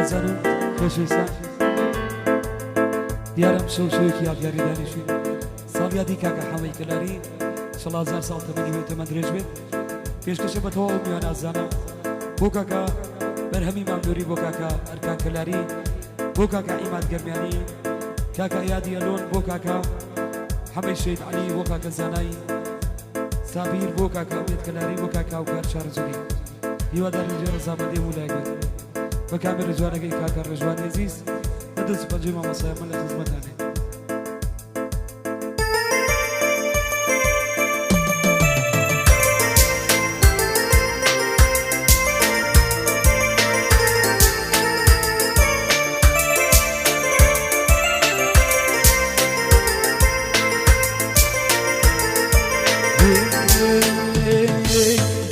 ئازیزان و خۆشەویستان، دیارە ئەم شەو شەوێکی یادگاری دانیشتین، ساڵیادی کاکە حەمەی کەلاری، ئینشەڵا هەزار ساڵ تەمەنی بێت و تەمەن درێژ بێت، پێشکەشە بە تەواو میوان ئازیزانە، بۆ کاکە بەرهەمی مام نوری، بۆ کاکە ئەرکان کەلاری، بۆ کاکە عیماد گەرمیانی، کاکە ئیادی ئەلۆن، بۆ کاکە حەمەی شەهید عەلی، بۆ کاکە زانای سابیر، بۆ کاکە ئومێد کەلاری، بۆ کاکە هاوکار شارەزووری. هیوادارین جێی ڕەزامەندی هەموو لایەک بێت. بە کامێرە جوانەکەی کاکە ڕێژوانی ئەزیز بە دەست و پەنجەی مامۆستای من لە خزمەتانێ.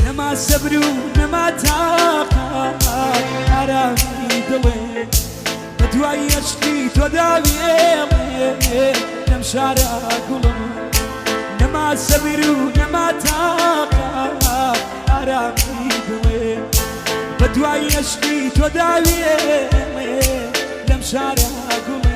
نەما سەبر و نەما تاقەت ئارامی دڵێ بە دوای ئەشقی تۆ داوێڵێ لەم شارە گوڵم نەما سەبر و نەما تاقەت ئارامی دڵێ بە دوای ئەشقی تۆ داوێڵێ لەم شارە گوڵێ.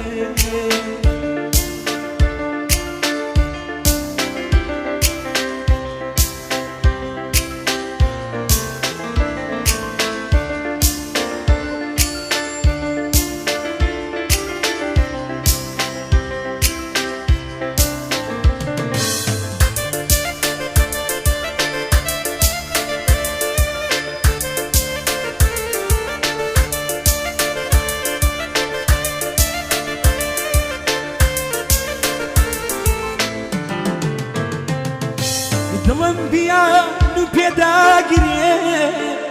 دڵم بیان و پێداگرێ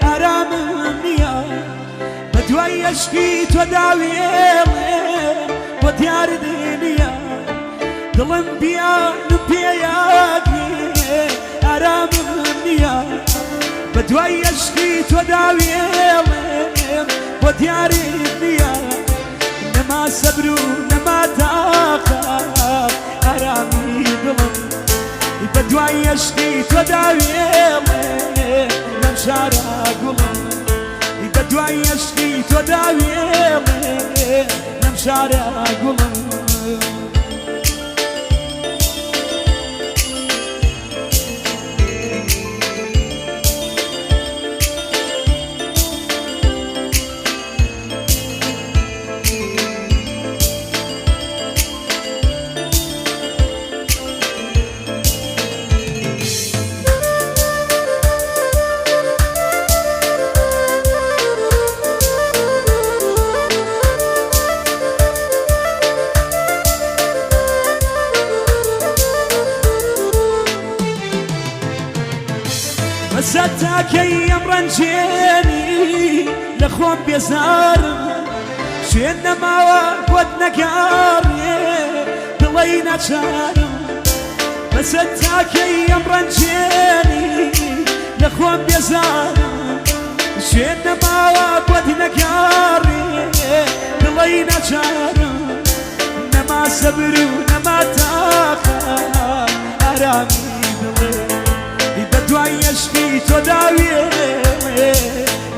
ئارامم نییە بە دوای ئەشقی تۆ داوێڵێ بۆ دیارت نییە دڵم بیان و پێیاگرێ ئارامم نییە بە دوای ئەشقی تۆ داوێڵێ بۆ دیارت نییە نەما سەبر و نەما تاقەت ئارامی دڵم بە دوای یەشقی تۆ داوێڵێ لەم شارە گوڵم بە دوای یەشقی تۆ داوێڵێ لەم شارە گوڵم. بەسە تاکەی ئەم ڕەنجێنی لە خۆم بێزارم شوێن نەماوە بۆت نەگەڕێ دڵەی ناچارم بەسە تاکەی ئەم ڕەنجێنی لە خۆم بێزارم شوێن نەماوە بۆت نەگەڕێ دڵەی ناچارم نەما سەبر و نەما تاقەت ئارامی دڵێ بە دوای یەشقی تۆ داوێ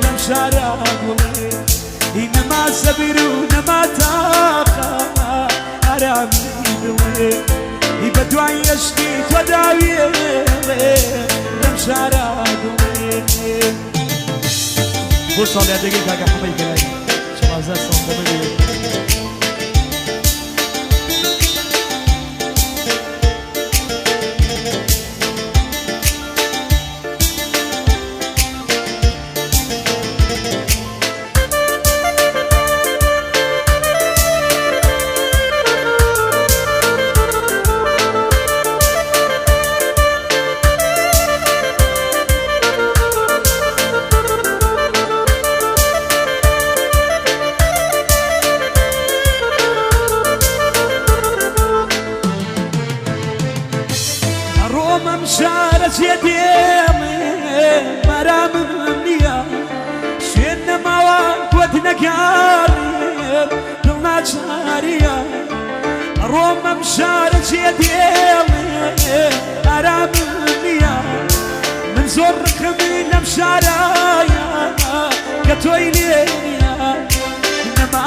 لەم شارە گوڵێ نەما سەبر و نەما تاقەت ئارامی دڵێ بە دوای یەشقی تۆ داوێ لەم شارە گوڵێ. بۆ ساڵیادەکەی کاکە حەمەی گەلایی 40 ساڵ تەمەنی بێت. ئەڕۆمەم شارە جێ دێڵێ مەرامم نییە شوێن نەماوە بۆت نەگەڕێم دڵ ناچاریە ئەڕۆمەم شارە جێ دێڵێ ئارامم نییە من زۆر ڕقم لەم شارایە کە تۆی لێ نییە.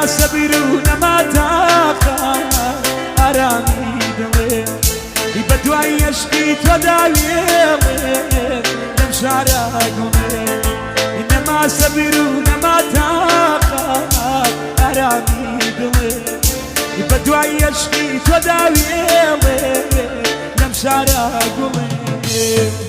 سەبر و نەما تاقەت ئارامی دڵێ بە دوای یەشقی تۆدا وێڵێ لەم شارە گوڵێ نەما سەبر و نەما تاقەت ئارامی دڵێ بە دوای یەشقی تۆدا وێڵێ لەم شارە گوڵێ.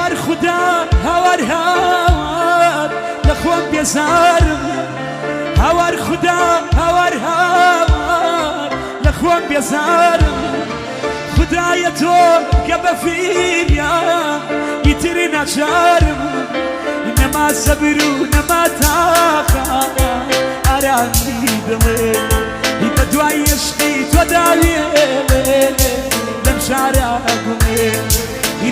هاوار خودا هاوار هاوار لە خۆم بێزارم هاوار خودا هاوار هاوار لە خۆم بێزارم خودایە تۆ کە بە فیریا ئیتر ناچارم نەما سەبر و نەما تاقەت ئارامی دڵێ بە دوای عشقی تۆ داوێڵێ لەم شارە گوڵێ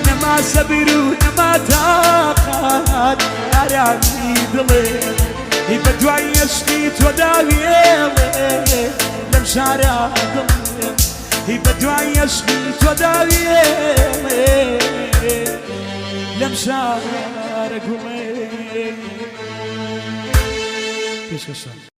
نەما سەبر و نەما تاقەت ئارامی دڵێ بە دوای عشقی تۆ داوێڵێ لەم شارە گوڵێ بە دوای عشقی تۆ داوێڵێ لەم شارە گوڵێ. پێشکەشتان.